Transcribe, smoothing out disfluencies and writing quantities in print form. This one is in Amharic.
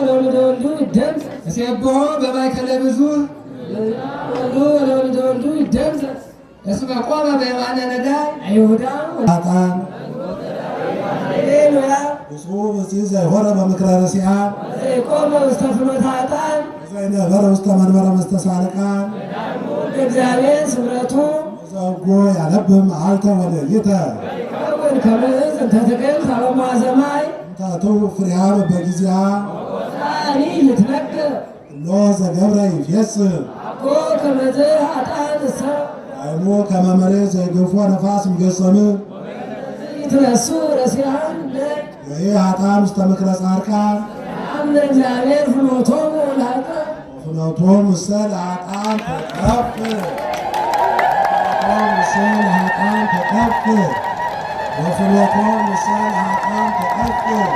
ወለወልደ ወልዱ ይደምሰስ። እሴብሖ በማእከለ ብዙኅ። ወልዱ ወለወልደ ወልዱ ይደምሰስ። እስመ ቆመ በየማነ ነዳይ። አይሁዳ። ኃጥአን። ሃሌሉያ። ብፁዕ ብእሲ ዘይሖረ በምክረ ረሲዓን፣ ዘይቆመ ውስተ ፍኖተ ኃጥአን፣ ዘይነበረ ውስተ መንበረ መስተሳልቃን። እግዚአብሔር ስምረቱ። ዘጎ ያነብብ መዓልተ ወሌሊተ። ይከውን ከመ ዕፅ እንተ ትክልት ኀበ ሙሓዘ ማይ፣ እንተ ትሁብ ፍሬሃ በጊዜሃ፣ ጻሪ ይትነግር። እሎ ዘገብረ ይፌጽም። አኮ ከመዝ ኃጥአን እሰ፣ አይሞ ከመ መሬት ዘይገፎ ነፋስ እምገጸም፣ ይትረሱ ረሲዓን። ወይ ኃጥአን ውስተ ምክረ ጻድቃን። አምነ እግዚአብሔር ፍኖቶሙ ለኃጥአን። ፍኖቶሙ እሰ ለኃጥአን ተጠፍእ፣ ፍኖቶሙ እሰ ለኃጥአን ተጠፍእ፣ ወፍኖቶሙ እሰ ለኃጥአን ተጠፍእ።